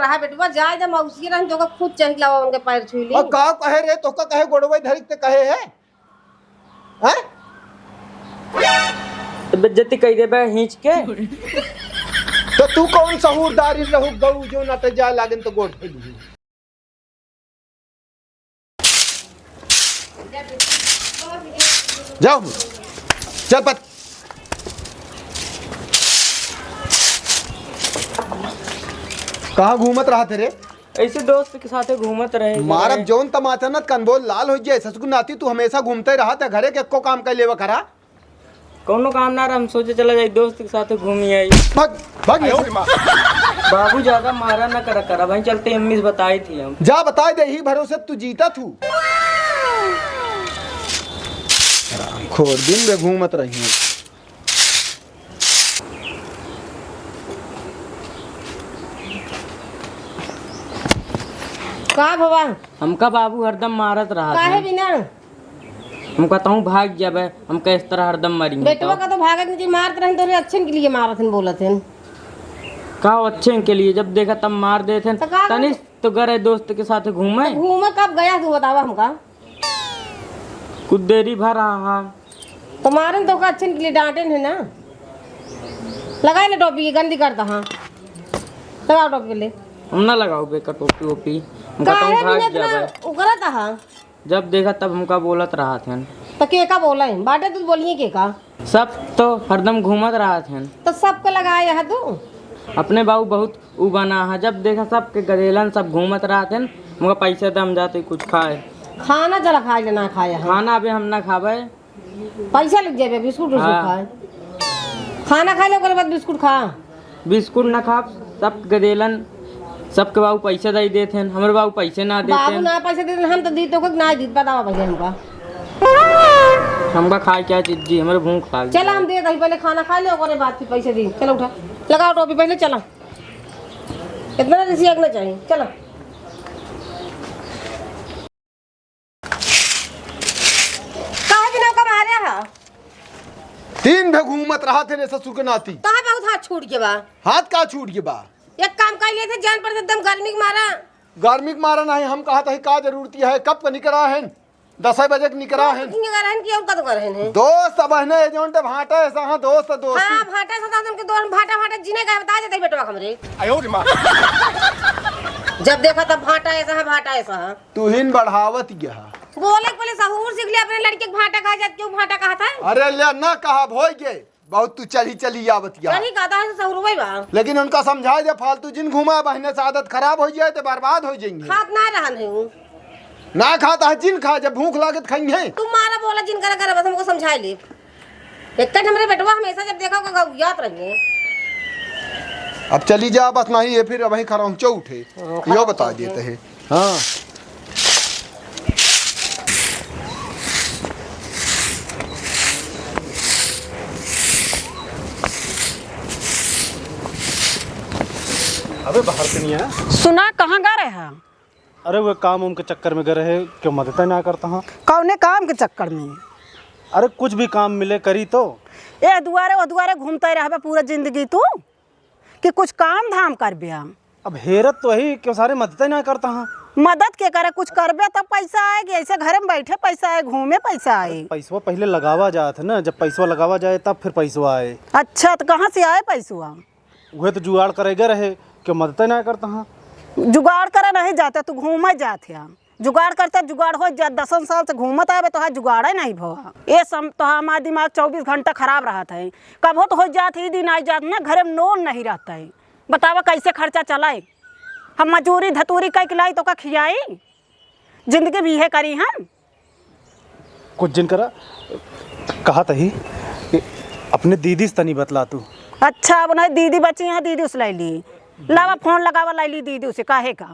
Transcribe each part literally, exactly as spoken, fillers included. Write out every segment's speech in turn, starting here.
रहा बेटवा, जाए दे, मौसी रहन, तोका खुद चढ़ लावा, उनके पैर छुई ली। अब का कहे रे, तोका कहे गोड़वे धरिक ते कहे है? हैं? तो बेइज्जती कइ देबे हींच के। तो तू कौन सहूरदारी रहू, गऊ जो नट जाए लागन तो गोड़ धइली। जाओ, चल पत। कहाँ घूमत रहत है रे? ऐसे दोस्त के साथे घूमत रहे मारब करे। जौन तमाचा न, कनबोल लाल होइ जाए। ससुर नाती तू हमेशा घूमते रहत है, घरे के एको काम कर लेवा करा। कौनो काम ना रहा, हम सोचे चला जाई दोस्त के साथे घूमी आई। भाग, भाग यहाँ से। बाबू ज्यादा मारा ना करा करा, वहीं चलते अम्मी से बताई थी हम। जा बताई दे, ही भरोसे तू जीता थू। खोर दिन में घूमत रही। का भवा? हमका बाबू हरदम मारत रहत काहे हैं। बिना? हम कहता हूँ भाग जाबे, हम किस तरह हरदम मरी बेटवा का तो भागे के नहीं, मारत रहन तो अच्छे के लिए मारत हैं, बोलत हैं। का अच्छे के लिए? जब देखा तब मार देत हैं। तो का तनिस तो गए दोस्त के साथ घूमे। तो घूमे कब गया तू बतावा हमका? कुछ देरी भर रहा। तो मारन तो का अच्छे के लिए डांटेन है ना। लगाई ले टोपी, ये गंदी करता हाँ। लगाओ टोपी ले। हम ना लगाओ बेका टोपी ओपी। हम कहता हूँ काहे भाग बिना इतना जाबे। उकरत हाँ? जब देखा तब हमका बोलत रहत हन। त के का बोला है? बाटे तू बोलिए के का? सब तो हरदम घूमत रहत हन। त सबके लगाए है तू? अपने बाबू बहुत उ बना है, जब देखा सबके गदेलन सब घूमत रहत हन। हमका पैसे दम जाते कुछ खाए। खाना चला खाए ले ना खाए है। खाना अबे हम ना खाबे। पैसा लग जाबे, बिस्कुट उस्कुट हाँ। खाए। खाना खा ले, ओकरे बाद बिस्कुट खा। बिस्कुट ना खाब, सब गदेलन, सबके बाबू पैसे दे देत हैं, हमरे बाबू पैसे ना देत बाबू हैं। ना पैसे देते, हम तो दी तो ना दी, बतावा भैया हमका। हमका खाए क्या चीज जी, हमरे भूख लाग चला, गई। हम दे दही, पहले खाना खा ले, ओकरे बाद फिर पैसे दी। चलो उठा, लगाओ टोपी पहले, चला। इतना रिसिया के ना चाहिए, चला। काहे बिना ओका मारे ह? दिन भर घूमत रहत है रे ससुर के नाती। तोहार बहुत हाथ छूट गया बा। हाथ का छूट गया बा? एक काम कर लिए थे, जान पर एकदम गर्मी के मारा। गर्मी के मारा नहीं, हम कहत है का जरूरत है, कब का निकरा है? दस बजे के निकरा है। किंग रहन की और कद रहन है? दोस्त अब है ना, ये जोन ते भाटा ऐसा, हाँ, दोस्त, दोस्ती। हाँ, भाटा ऐसा था, तुमके दोस्त भाटा, भाटा जीने का बता देते बेटवा हमरे। आयो रे माँ। जब देखा तब भाटा ऐसा है, भाटा ऐसा है। तू ही न बढ़ावत गया। बोले के पहले सहूर सीख ले, अपने लड़के के भाटा कहा जात, क्यों भाटा कहा था? अरे ले ना कहा, भोई गे, बहुत तू चली चली आवत गया। चली कहता है सहूर वही बा। लेकिन उनका समझाए दे, फालतू जिन घुमा, बहने से आदत खराब हो जाए तो बर्बाद हो जाएंगे। खात ना रहन है वो। ना खाता है जिन खा, जब भूख लागे तो खाएंगे। तू मारा बोला जिन करा करा, बस हमको समझाए ले। एक तो हमरे बेटवा हमेशा जब देखा होगा गौयात रहिए। अब चली जा, बस नहीं ये फिर वहीं खरौंचो उठे। हाँ, यो खरौंचो बता उठे। देते हैं। हाँ। अबे बाहर से नहीं आया। सुना, कहाँ गा रहे हैं? अरे वो काम उम के चक्कर में गए रहे, क्यों मदद ना करता हाँ? कौने काम के चक्कर में? अरे कुछ भी काम मिले करी तो। ए दुआरे वो दुआरे घूमते रहबे पूरा जिंदगी तू, कि कुछ काम धाम करबे हम? अब हेरत तो वही क्यों सारे मदद ना करता हाँ। मदद के करे, कुछ करबे तब पैसा आए कि ऐसे घरे में बैठे पैसा आए, घूमे पैसा आए। पैसवा पहले लगावा जात है ना, जब पैसवा लगावा जाए तब फिर पैसवा आए। अच्छा तो कहाँ से आए पैसवा? उहे तो जुगाड़ करेगा रहे, क्यों मदद ना करता हाँ। जुगाड़ करे नहीं जाते, तू घूमे जात है। जुगाड़ करते जुगाड़ हो जात, दसन साल से घूमत आवे, तोहार जुगाड़े नहीं भवा। ये सम-, तोहार हमार दिमाग चउबीस घंटा खराब रहत है। कबो तो हो जात ही दिन आई जात ना, घरे में नोन नहीं रहता है। बतावा कैसे खर्चा चलाए? हम मजूरी धतूरी कई के लाई तो का खियाई? जिंदगी भी है करी हम? कुछ जिन करा, कहा तही कि अपने दीदी से तनी बतला तू। अच्छा, अब नहीं दीदी बची हैं, दीदी उस लाई ली। लावा फोन लगावा, लाई ली दीदी उसे, काहे का?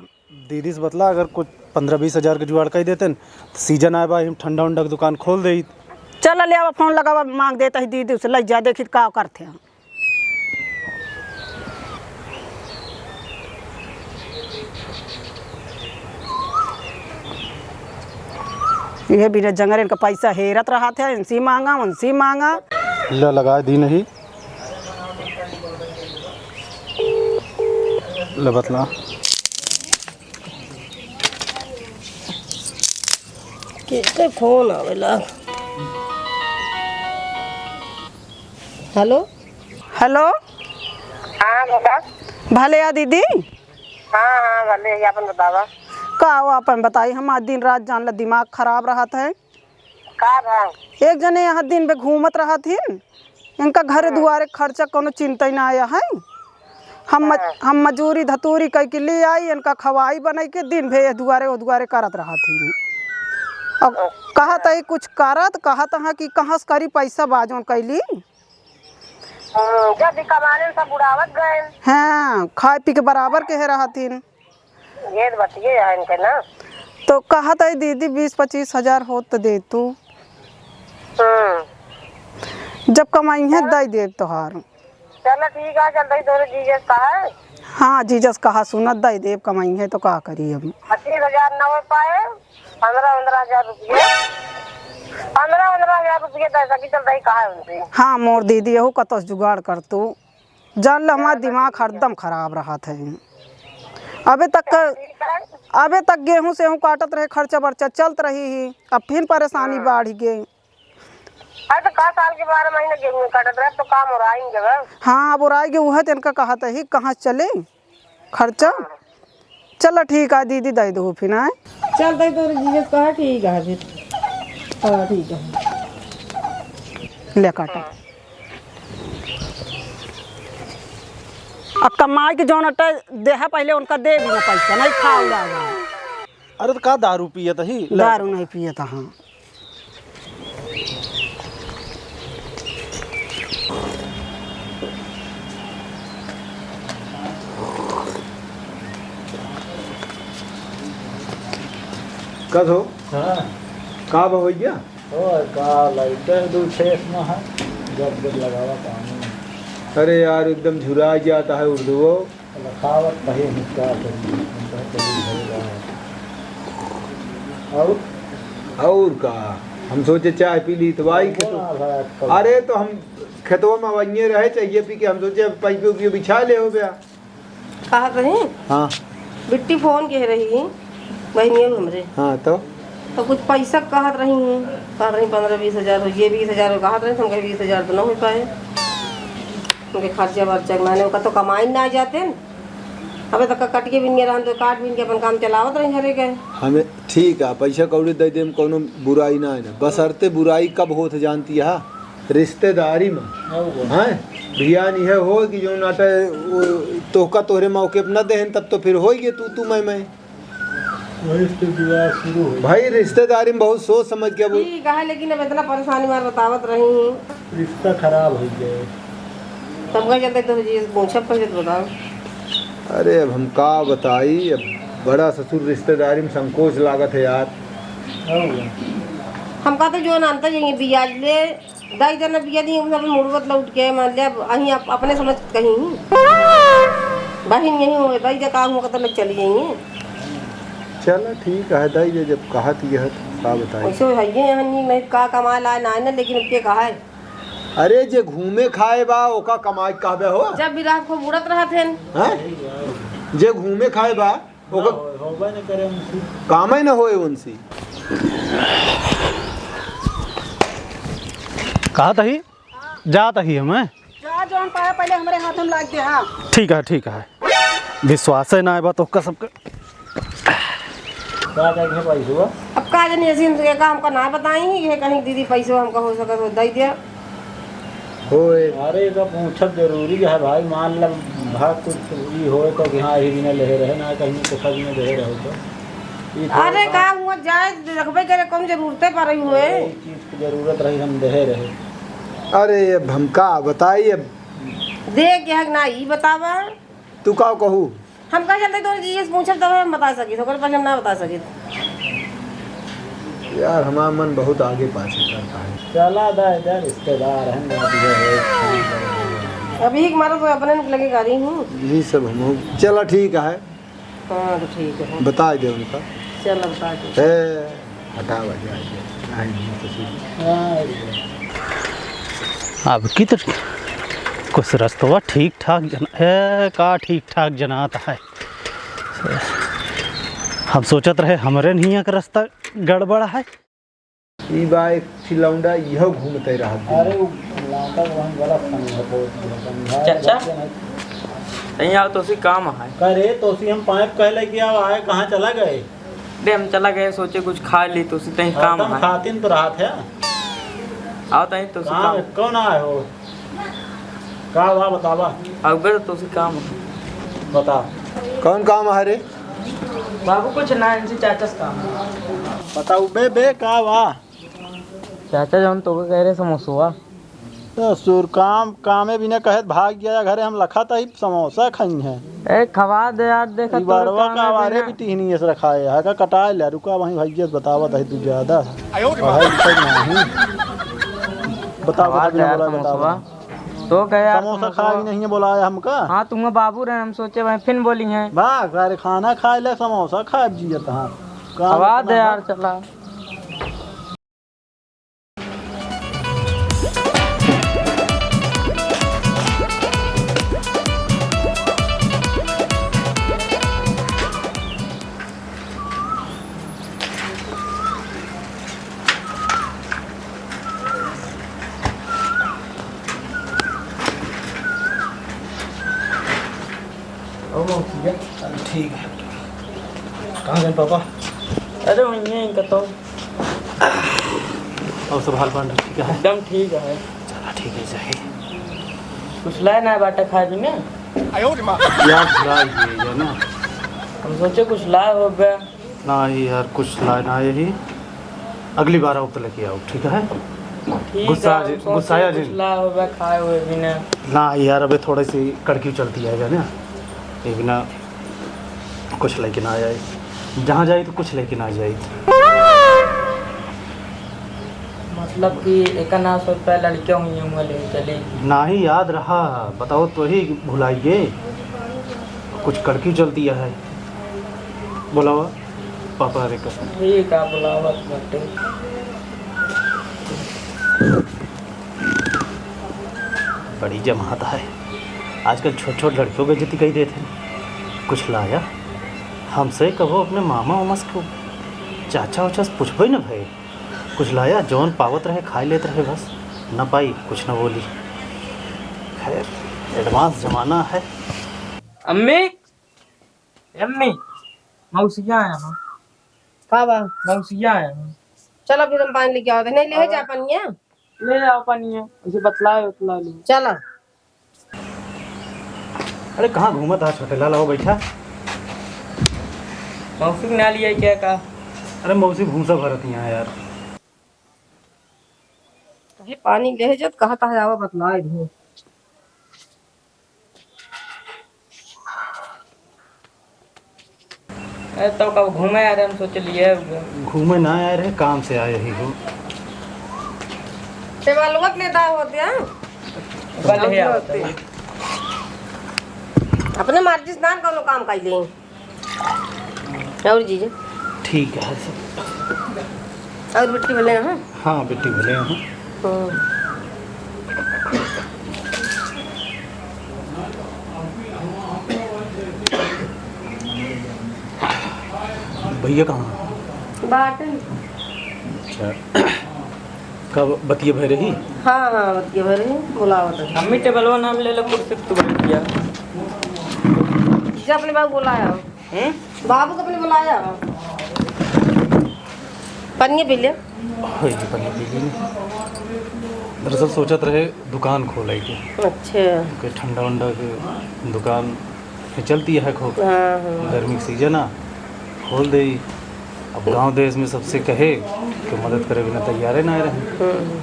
दीदी से बतला, अगर कुछ पन्द्रह बीस हजार के जुगाड़ कर देते न, तो सीजन आए बा, हम ठंडा उंडा के दुकान खोल दे। चल ले आवा, फोन लगावा, मांग देता ही दीदी उसे, लाई जा, देखी का करते हैं। इहे बिना जंगरन का पैसा हेरत रहत है, इनसे मांगा, उनसे मांगा। ले लगा दी नहीं। ले बतला। के, के फोन आवेला? हेलो। हेलो। हाँ, बोला। भले आ दीदी? हाँ, हाँ, भले, ये आपन बतावा। का हो, आपन बताई, हमार दिन रात जान ला दिमाग खराब रहत है। का भा? एक जने यहाँ दिन भे घूमत रहत हिन, इनका घरे हाँ। दुआरे खर्चा कौनो चिंता ही ना आया है। हम मज-, हाँ। हम मजूरी धतूरी कई के ले आई, इनका खवाई बनाई के दिन भे दुआरे ओ दुआरे करत रहत हिन। अब हाँ। कहत है कुछ करत, कहत है कि कहाँ से करी पैसा बाजोन कैली। हाँ, जब भी कमाने सब उड़ावत गए। हाँ, खाए पी के बराबर के है रहत हिन। ये तो बतिये है इनके ना। तो कहत है दीदी बीस पच्चीस हजार होत तो दे तू। हम्म। जब कमाई है चलो। दई देब तोहार। चलो ठीक है, चल दई तोरे जीजस कहा है। हाँ, जीजस कहा सुनत दई देब, कमाई है तो का करी अब। पच्चीस हजार न हो पाए, पन्द्रह, पन्द्रह हजार रुपये, पन्द्रह, पन्द्रह हजार रुपये दे सकी, चल दई कहा है उनसे। हाँ, मोर दीदी, यहू कतौ से जुगाड़ कर तू। जान ले, हमार दिमाग हरदम खराब रहत है। अबे तक क-, अबे तक गेहूं सेहूं काटत रहे, खर्चा बर्चा चलत रही ही, अब फिर परेशानी हाँ। बढ़ गई। अरे तो का साल के बारह महीना गेहूं काटत रहे, अब तो काम ओराइन गवा। हाँ, अब ओराइ गए, उहे तो इनका कहत ही, कहाँ से चले खर्चा? हाँ। चला ठीक है दीदी, दे दो फिर, आए। चल, दे दो, जीजस कहा ठीक है फिर। हाँ, ठीक है। ले काटा। हाँ। अब कमाई के जौन अट्टा देहा पहले उनका दे भी ना पैसा, नहीं खाओ जाओ। अरे तो का दारू पियत ही? दारू नहीं पियत, हाँ। कद हो? हाँ। का बा भैया? ओ, का लाइटर दू छेस में है, जब जब लगावा पानी। अरे यार, एकदम झुरा जाता है उर्दुओ। लखावत कहीं हिंसा करी, हम कहे चली भाई बाहर। और? और का? हम सोचे चाय पी ली तो आई खेतो। बड़ा भाई अटकल। अरे तो हम खेतवा में वहीं रहे, चाहिए पी के हम सोचे अब पाइपे उपियो बिछा ले हो गया। कहत रही? हाँ। बिट्टी फोन के रही, बहनिया हमरे। हाँ, तो? तो कुछ पैसा कहत रही, कहत रही पन्द्रह बीस हजार हो, ये बीस हजार हो, कहत रही, तो हम कहे, "बीस हजार तो ना हो पाए।" उनके खर्चा वर्चा के माने, ओका तो कमाई ना जाते न। अबे तक कट के बिन के रहन, तो काट बिन के अपन काम चलावत रही घरे के। हमें ठीक है, पैसा कौड़ी दे दे, कौनो बुराई ना है ना, बशर्ते बुराई कब होत जानती है? रिश्तेदारी में, हाँ, वो। हैं? भियान यह हो कि जो नाटे वो तोहका तोहरे मौके पे न देहन, तब तो फिर होई गए तू, तू, मैं, मैं। वही से विवाद शुरू हो। भाई, रिश्तेदारी में बहुत सोच समझ के अब ठीक है, लेकिन अब इतना परेशानी मार बतावत रही हूँ। रिश्ता खराब हो गया। तब का चलते तो जी पूछब पहले तो बताओ। अरे, अब हम का बताई, अब बड़ा ससुर रिश्तेदारी में संकोच लागत है यार। हाँ। हम कहते जो ना अंतर ये बियाज ले, दाई देना बिया दी, हम सब मुड़वत लौट के, मान ले, अब अहीं अप-, अपने समझ कहीं। बहिन यहीं होए, दाई दे का हुआ, कतल चली जाएंगे। चला, ठीक है, दाई दे, जब कहा थी यह, तो का बताई? वैसे है ये यहाँ नहीं, नहीं का कमाए लाए ना, ना, लेकिन अब के कहा है? अरे, जे घूमे खाए बा, ओका कमाई कहबे हो? जब भी रात को मुड़त रहत हैं। हैं? जे घूमे खाए बा, ओकर ना होए, होबे न करे उनसे। कामे न होए उनसे। कहत ही, जात ही हमें। जा, जौन पाया पहले हमरे हाथ में लाग दे, हाँ। ठीक है, ठीक है। विश्वास है ना, बा तो ओकर सबके। का देखे पैसवा? अब का जानी, ऐसे इनके का हमका ना बताई, ये कहीं दीदी पैसवा हमका हो सकत हो, दे दिया। होए। अरे, एका पूछब जरूरी है भाई, मान ल भा कुछ ई होए तो कि हाँ, यही दिने लेहे रहे, ना कहीं तो सच में देहे रहे तो। ई तो अरे, का हुआ जाए, रखबे करे, कौन जरूरते पर रही हुए? अरे, ई चीज की जरूरत रही, हम देहे रहे। अरे, अब हम का बताई, अब दे के हक ना, ई बतावा। तू का कहू? हम का चलते तोरे जीएस पूछब तब हम बता सकित, ओकर पास हम ना बता सकित। यार, हमार मन बहुत आगे पाछे करता है। चला दा इधर, रिश्तेदार हैं, बात ये है। अभी एक मारो तो अपने लगे गाड़ी हूँ। यही सब हम हो। चला, ठीक है। हाँ, तो ठीक है। बता दे उनका। चल, बता दे। ए, हटावा, जा, जा। आई नहीं तो फिर। अब की तो कुछ रस्तवा ठीक ठाक जना-, ए, का ठीक ठाक जनात है। हम सोचत रहे हमरे नहीं एक रास्ता गड़बड़ है। ई बा एक ठिलौंडा, इहो घूमते रहत दिन। अरे, उ लौंडा के वहीं गलत समझ है, बहुत बुरा समझ है। चाचा, बच्चे नहीं। नहीं आओ, तोसी काम है। का रे, तोसी हम पाइप कहले कि आओ, आए, कहाँ चला गए? बे, हम चला गए, सोचे कुछ खा ली, तोसी तहीं काम हरदम है। खातिन तो रहत है। आओ, तहीं तोसी काम, काम। कौन आए हो? का बा, बतावा। अउबे तो तोसे काम है। बता। कौन काम है रे? बाबू, कुछ ना, इनसे चाचा से काम है। बताओ बे, बे, का बा? चाचा, जौन तोके कह रहे समोसवा। तो सुर काम, कामे बिना कहत भाग गया घरे, हम लखा तही समोसा खाई है। ए, खवा दे यार, देखा ई तोरे बरवा काम का है आवारे बिना। भी टीहनी ऐसे रखा है, का कटाए ले, रुका वहीं भैया से बतावा तही तू ज्यादा। आयो रे पढ़ाई माँ। लिखाई नहीं। बताओ, खवा बताओ, दे बिना यार बोला, बताओ। समोसवा। तो कहे यार, समोसा समोसा खाए नहीं है, बोलाया हमका। हाँ, तुम बाबू रहे, हम सोचे भाई फिन बोली हैं। बा, सारे खाना खाए ले, समोसा खाए जियत हाँ। का खवा इतना दे है? यार, चला। ओ मौसी जी। अरे ठीक है। कहाँ गए पापा? अरे वहीं हैं इनका तो। और सब हाल पाल ठीक है? एकदम ठीक है। चला ठीक है, सही। कुछ लाए ना बाटा खाए पीने? यार भुला गए ये ना। हम सोचे कुछ लाए हो बे। ना ही यार, कुछ लाए ना यही। अगली बार आओ तो लेके आओ, ठीक है? ठीक गुस्सा है, आ हम जा-, सोचे गुस्साया कुछ जिन। लाए हो बे, खाए हुए भी ना। ना यार, अबे थोड़ी सी कड़की चलती है जाने। ये बिना कुछ लेके ना जाए, जहाँ जाए तो कुछ लेके ना जाए। मतलब कि एक ना सौ रुपया लड़कियों हुई हूँ ले चली। नाही याद रहा, बताओ तो ही भुलाइए। कुछ कड़की चलती है, बुलावा पापा रे का। ठीक है, बुलावत बाटे। बड़ी जमात है। आजकल छोट छोट लड़कियों के बेइज्जती कई देत हैं। कुछ लाया? हमसे कबो अपने मामा उमा से, चाचा उचा से पूछबे न भए। कुछ लाया? जौन पावत रहे खाए लेत रहे बस। न पाई, कुछ न बोली। खैर, advance जमाना है। अम्मी, ए अम्मी, मौसिया आया हूँ। का बा? मौसिया आया हूँ। चल, अभी तुम पानी लेके आओ। नहीं ले जा पानी है? ले जाओ पानी है, उसे बतलाए, बतला लो। चला। अरे कहाँ घूमत हा छोटे लाल, आओ बैठा। मौसी के ना लिया क्या का? अरे मौसी भूसा भरत यहाँ यार। कहीं पानी ले जत कहा तहा आवा बतलाए दे। अरे, तो कब घूमे आ रहे, हम सोच लिए। घूमे ना आए रहे, काम से आए ही हो। टेबलवा के लेता होते हैं। बल है, होते। अपने मर्जी से ना कौनो काम कर ले। और जीजा? ठीक है सब। और बिट्टी भले हैं? हाँ, बिट्टी भले हैं। हम्म। भैया कहाँ हैं? बाटे। अच्छा, कब बतिया भय रही? हाँ, हाँ, बतिया भय रही, बुलावत रही। अम्मी टेबलवा नाम ले लो, कुर्सी पे तू बैठ गया। जीजा अपने बाबू बुलाया। हम्म? बाबू को अपने बुलाया। पनिया पी ले। हाँ, ये पनिया पी ली। दरअसल सोचत रहे दुकान खोले के। अच्छा। कोई ठंडा वंडा के दुकान में चलती है खूब। हाँ, हाँ। गर्मी के सीजन आ, खोल दे। अब गांव देश में सबसे कहे कि मदद करे बिना तैयारे ना रहे। हम्म।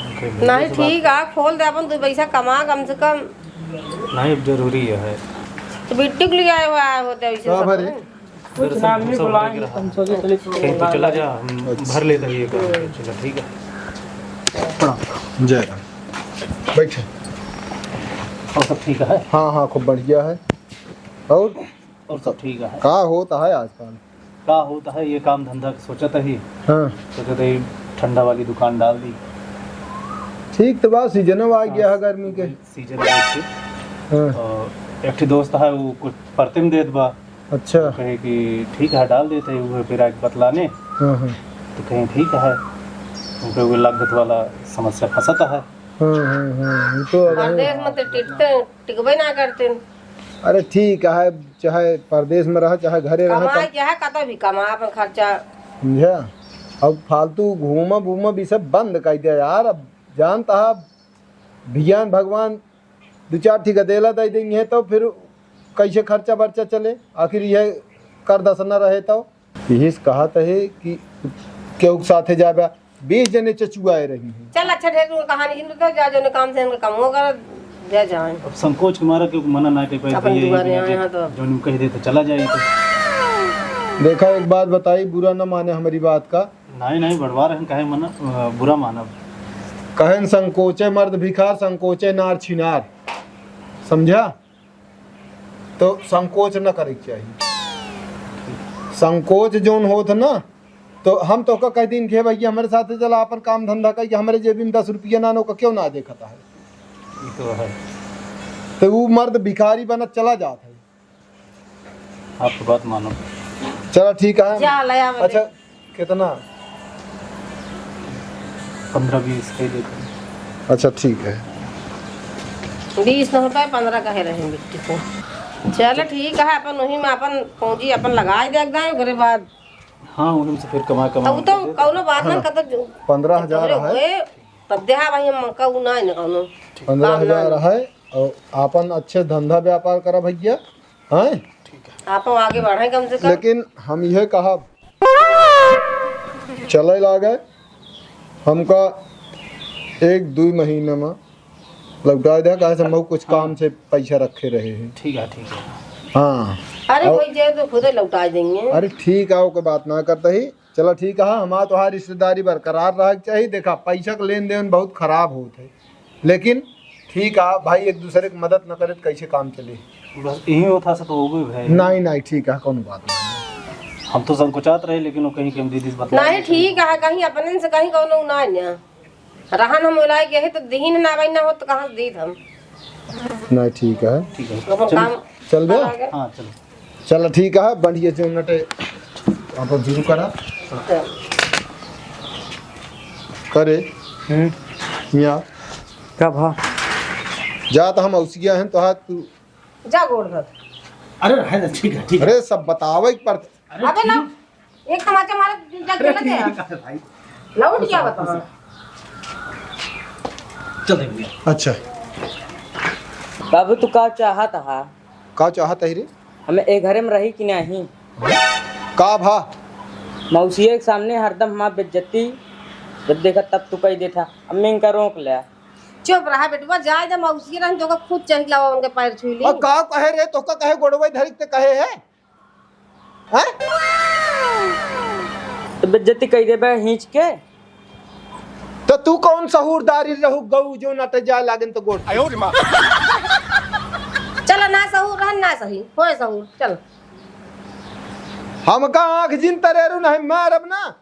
ओके, नहीं, भैया से बात ठीक आ, खोल दे, अपन दो पैसा कमा कम से कम। नहीं, अब जरूरी है। तो बिट्टू के लिए आए हुआ होते वैसे का सब भरे? नहीं। कुछ दरअसल ना, हम भूसा बुलाए भर के नहीं, रहा। हम सोचे चले कहीं तो चला जा, हम अच्छा। भर लेते हैं ये काम। हम्म। चलो, ठीक है। प्रणाम। जय राम। बैठे। और सब ठीक है? हाँ, हाँ, खूब बढ़िया है। और? और सब ठीक है। का होत है आजकल? का होत है, ये काम धंधा के सोचत ही। हाँ। सोचत ही ठंडा वाली दुकान डाल दी। ठीक तो बा, सीजन आ गया है हाँ, गर्मी के। सीजन देख के। हाँ। और एक ठे दोस्त है, वो कुछ परते में देत बा। अच्छा। कहे कि ठीक है, डाल देते हैं, वो फिर आके बतलाने। हाँ, हाँ। तो कहें ठीक है, उनके वो लागत वाला समस्या फंसत है। हम्म, हम्म, हम्म, ये तो अब परदेस में तो टिकते, टिकबे ना करते। अरे ठीक है, चाहे परदेस में रहा, चाहे घरे रहा, कमाए कम- क्या है, कतो भी कमा अपन खर्चा। समझा? अब फालतू घूमब, घूमब, ये सब बंद कर दिया यार। अब जानता है, भियान भगवान दू चार ठी गदेला दे देंगे, तो फिर कैसे खर्चा बर्चा चले? आखिर यह कर दस न रहे तो। यही से कहत है कि केहू के साथे जाबे, बीस जने चचुआए रही हैं। चल, अच्छा, ढेर कुल कहानी जिन तो जा, जौने काम से इनका काम होगा, जा जाए। अब संकोच के मारा केहू मना ना कर पाए, अपन ये दुआरे आए हैं तो। जौन कह दे तो चला जाए तो। देखा, एक बात बताई, बुरा ना माने हमारी बात का। नहीं, नहीं, बड़वा रहन, काहे मना, अ, बुरा मानब। कहन संकोचे मर्द भिखार, संकोचे नार छिनार। समझा? तो संकोच न करे के चाहिए। संकोच जौन होत ना, तो हम तोहका कह दिन कि भैया, हमरे साथे चला, अपन काम धंधा कइके, हमरे जेबी में दस रुपया ना, ओका क्यों ना देखता है? ई तो है। तो वो मर्द भिखारी बनत चला जात है। आपकी बात मानो। चला, ठीक है। जा, ले आवे दे। अच्छा, कितना? पन्द्रह बीस कह देते हैं। अच्छा, ठीक है। बीस न होता है, पन्द्रह कहे रहे बिट्टी को। चल, ठीक है, अपन वही में अपन पूंजी अपन लगाए दे एकदम, ओकरे बाद। हाँ, वही में से फिर कमा, कमा अब तो के दे दे। कौनो बात ना, हाँ। कतो जो पन्द्रह हजार जब है। हुए, तब देहा भाई, हम मौका उ ना है ना कौनो। पन्द्रह हजार काम ना। है, और आपन अच्छे धंधा व्यापार करा भैया, हैं? ठीक है। आप आगे बढ़े कम से कम। लेकिन हम यह कहब, चले लागे, हमका एक दुई महीने में लौटा दे, काहे से हम कुछ काम से पैसा रखे रहे हैं। ठीक है, ठीक है। हाँ। अरे और कोई जे तो खुदे लौटा देंगे। अरे ठीक है, ओके बात ना करता ही। चला ठीक है, हमार तोहार रिश्तेदारी बरकरार रहे के चाहिए। देखा, पैसा के लेन देन बहुत खराब होत है, लेकिन ठीक है भाई, एक दूसरे के मदद न करे तो कैसे काम चले? बस यही होता से तो हो गई भाई। नहीं, नहीं, ठीक है, कौन बात नहीं। हम तो संकोचात रहे, लेकिन वो कहीं कि हम दीदी से बतला नहीं, देते हैं। ठीक है, कहीं अपने से कहीं कौनो ना आने। रहन हम उलाई के है तो दीन ना भाई, ना हो तो कहाँ से दीद हम? नहीं, ठीक है। ठीक है। अपन चल, काम चल बे। चला गया। हाँ, चलो। चल, ठीक है, बढ़िया से नटे, आप अब शुरू करा। चल। करे। हम्म। मियाँ। का भा? जा तो हम औसिया हैं, तो हाथ तू। जा गोड़ धर। अरे, है ना, ठीक है, ठीक है। अरे, सब बतावे के पड़त। अरे, अबे ना, ठीक। एक तमाचा मारा, जा अरे, खेलत है। ठीक है भाई। लौट क्या बतावा? चल दे भैया। अच्छा। बाबू, तू का चाहत हा? का चाहत है रे? हमें ए घरे में रही कि नहीं? का भा? मौसिया के सामने हरदम हमार बेइज्जती, जब देखा तब तू कह देता। अम्मी इनका रोक ले। चुप रहा बेटवा, जाए दे, मौसी रहन तो ओका खुद चढ़ लावा, उनके पैर छू ली। और का कहे रे, तोका कहे गोड़वे धरिक ते कहे है? हैं? तो बेइज्जती कह देबे हींच के। तो तू कौन सहूरदारी रहू गऊ जो नट जाए लागन तो गोड़? आयो रे माँ। चल ना सहूर रहन ना सही, होए सहूर, चल। हमका आँख जिन तरेरू नहीं मारब ना।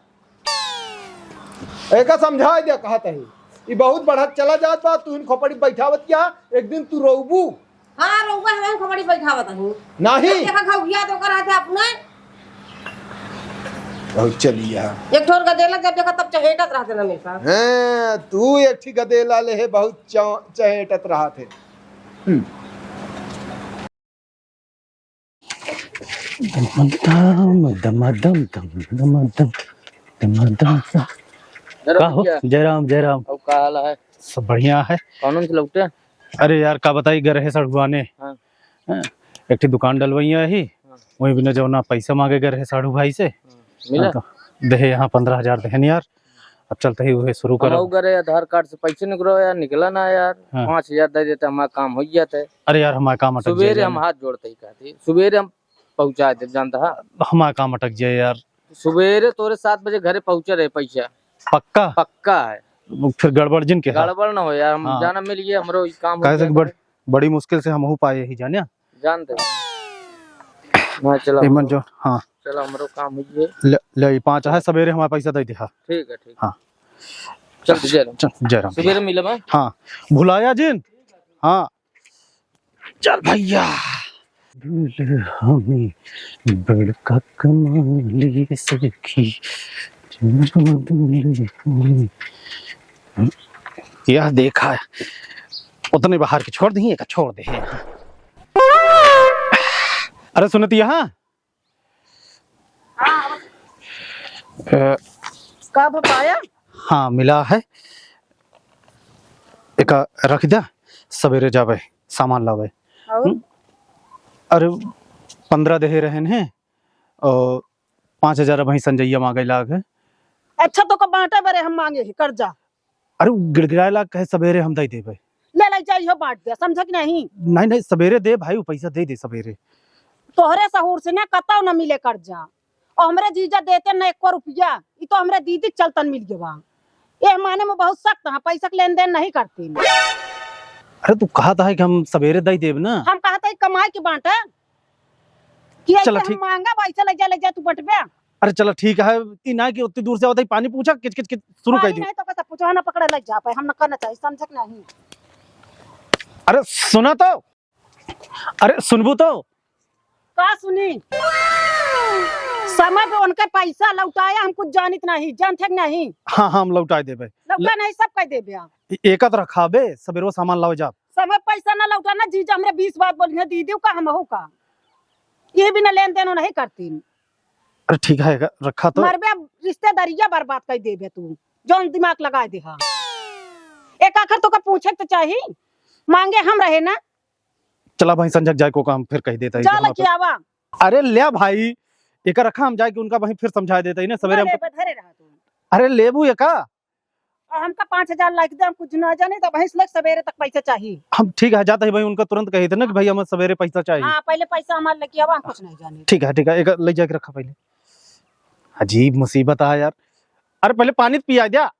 एका समझाए दे कहत है। ई बहुत बढ़त चला जात बा, तू इन खोपड़ी बैठावत क्या? एक दिन तू रोबू। हाँ, रोबू, हम खोपड़ी बैठावत हूँ। नहीं। देखा घउघिया तो ओकर हाथे अपने। बहुत चलिया। एक ठोर गदेला जब देखा तब चहेटत रहते ना हमेशा। हैं, तू एक ठी गदेला ले है, बहुत च-, चहेटत रहत है। हम्म। दम दम दम दम दम दम दम दम दम। अरे का हो? भैया। जय राम, जय राम। और का हाल है? सब बढ़िया है। कौन से लौटे? अरे यार, का बताई, गए रहे सड़ुआने। हाँ। हाँ, एक ठे दुकान डलवइया ही, हाँ। वही बिना जौना पैसा मांगे गए रहे साढ़ू भाई से। हाँ। मिला? हाँ, तो देहे यहाँ पन्द्रह हजार देहन यार। अब चलते ही वही शुरू हम करो। अउ गए रहे आधार कार्ड से पैसे निकलो यार, निकला ना यार। हाँ। पाँच हजार दे देते, हमारा काम हो जाता है। अरे यार, हमारा काम अटक जाए सुबेरे यार। हम हाथ जोड़ते ही कहते, सुबेरे हम पहुँचा दे, जानता है? हमारा काम अटक जाए यार। सुबेरे तोरे सात बजे घरे पहुँचे रहे पैसा। पक्का? पक्का है। फिर गड़बड़ जिन के है? गड़बड़ ना हो यार, हम हाँ। जाना मिल गया, हमरो ई काम हो काहे से गया कि बड़-, था। बड़ी मुश्किल से हमहू पाए ही जाने। जानते हैं। हाँ, चलो। एमन जो, हाँ। चलो, हमरो काम हो गया। ले, ले, ई पाँच है, सबेरे हमारा पैसा दे दे, हाँ। ठीक है, ठीक। हाँ। चल, जय राम। चल, जय राम। सुबेरे मिलब, हाँ? हाँ। भुलाया जिन? हाँ। चल भैया। दिल हमें बड़का कमाली सखी। यह देखा, उतने बाहर के छोड़ दी, एक छोड़ दे। अरे सुनत यहाँ, अ, का भपाया? हाँ, मिला है, एका रख द्या, सवेरे जाबे सामान लाबे। और? हम्म? अरे, पन्द्रह देहे रहन हैं और पाँच हजार अबहीं संजइया मांगे लाग है। अच्छा, तो का बांटे बरे हम मांगे ही कर्जा? अरे, उ गिड़गिड़ाए लाग कहे, सवेरे हम दे देबे। ले, ले जाइहो, बांट द्या, समझा कि नहीं? नहीं, नहीं, सवेरे दे भाई, उ पैसा दे दे सवेरे। तोहरे सहूर से ना कतौ न मिले कर्जा, और हमरे जीजा देते न एको रुपया, ई तो हमरे दीदी के चलतन मिल गवा। एह माने में बहुत सख्त हैं, पैसा के लेन देन नहीं करती। अरे, तू कहत है कि हम सवेरे दे देब ना। हम कहत है कमाई के बांटे, कि ऐसे चला, हम ठीक। मांगा, वैसे ले जा, ले जा, तू बंटबे। अरे चला, ठीक है, ई ना कि उतनी दूर से आवत है, पानी पूछा, किच किच किच शुरू कर पानी दी। नहीं तो कैसे पूछो, ना पकड़े ले जा पाए, हम ना करना चाहिए, समझे कि नहीं? अरे सुना तो, अरे सुनबू तो। का सुनी? समय पे उनके पैसा लौटाया, हम कुछ जानित नहीं, जानते कि नहीं? हाँ, हाँ, हम लौटाए देबे। लौटा नहीं, सब कह देबे। ए-, एका तो रखाबे, सवेरे सामान लावे जा। समय पैसा ना लौटा ना, जीजा हमरे बीस बात बोली है, दीदी का हम हो का, ये भी ना लेन देन नहीं करती। अरे ठीक है, रखा तो। मरबे, अब रिश्तेदारिया बर्बाद कर देबे तू, जौन दिमाग लगा दे हा। एक आखिर तो का पूछे तो चाही, मांगे हम रहे ना। चला भाई, संझक जाए को काम फिर कह देता है जा कि हम लेके अपन आवा। अरे ले भाई, एका रखा, हम जाए के उनका वहीं फिर समझा देता है ना सवेरे ना हमको। लेबे, धरे रहा तू। अरे लेबू एका। और हमका पाँच हजार लाइक दे, हम कुछ ना जाने, तो भैंस लग सवेरे तक पैसा चाहिए। हम ठीक है, जाता है भाई, उनका तुरंत कहे थे ना कि भाई हमें सवेरे पैसा चाहिए। हाँ, पहले पैसा हमारे लेके आवा, हम कुछ नहीं जाने। ठीक है, ठीक है, एक ले जाके रखा पहले। अजीब मुसीबत आ यार। अरे पहले पानी तो पिया दिया।